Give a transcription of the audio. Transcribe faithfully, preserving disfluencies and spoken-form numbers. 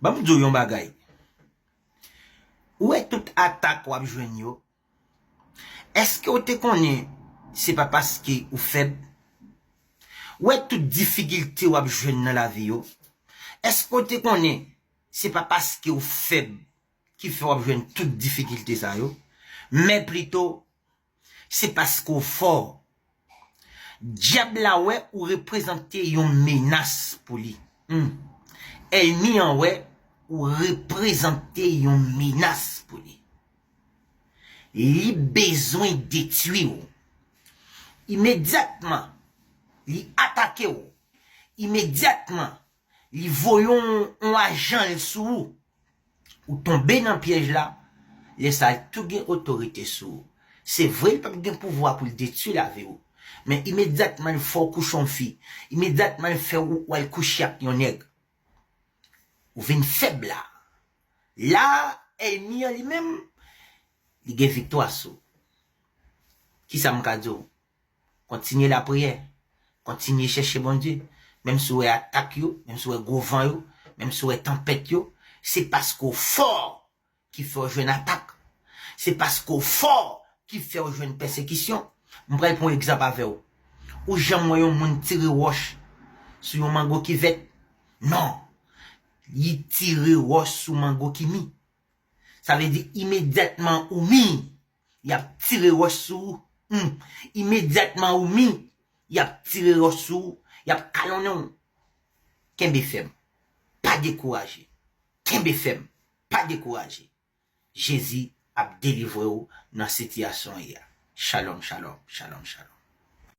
Ban m di w yon bagay. Ou wè tout atak w ap jwenn yo, èske w te konnen se pa paske ou fèb? Ou wè tout difikilte w ap jwenn nan lavi yo, èske w te konnen se pa paske w fèb ki fè w ap jwenn tout difikilte sa yo? Men plito, se paske w fò. Dyab la wè ou reprezante yon menas pou li. Hmm. Ènmi an wè ou reprezante yon menas pou li. Li bezwen detwi w. Imedyatman, li atake w. Imedyatman, li voye yon, yon ajan l sou ou. Ou tonbe nan pyèj la, lè sa a l tou gen otorite sou ou. Se vre, li p ap gen pouvwa pou l detwi lavi w. Men imedyatman, l fè w kouche yon fi. Imedyatman, l fè w, w al kouche ak yon nèg. Ou vin fèb la. La, ènmi an li menm, li gen viktwa sou ou. Kisa m ka di w? Kontinye lapriyè. Kontinye chèche Bondye. Menm si w wè atak yo, menm si w wè gwo van yo, menm si w wè tanpèt yo, se paske w fò ki fè w jwenn atak. Se paske w fò ki fè w jwenn pèsekisyon. M pral pran yon egzanp avè w. Ou janm wè yon moun tire wòch sou yon mango ki vèt? Non. Li tire wòch sou mango ki mi. Sa vle di imedyatman ou mi, y ap tire wòch sou ou. Hmm. Imedyatman ou mi, y ap tire wòch sou ou, y ap kalonnen w. Kenbe fèm. Pa dekouraje. Kenbe fèm. Pa dekouraje. Jezi ap delivre w nan sitiyasyon w ye a. Shalom, shalom, shalom, shalom.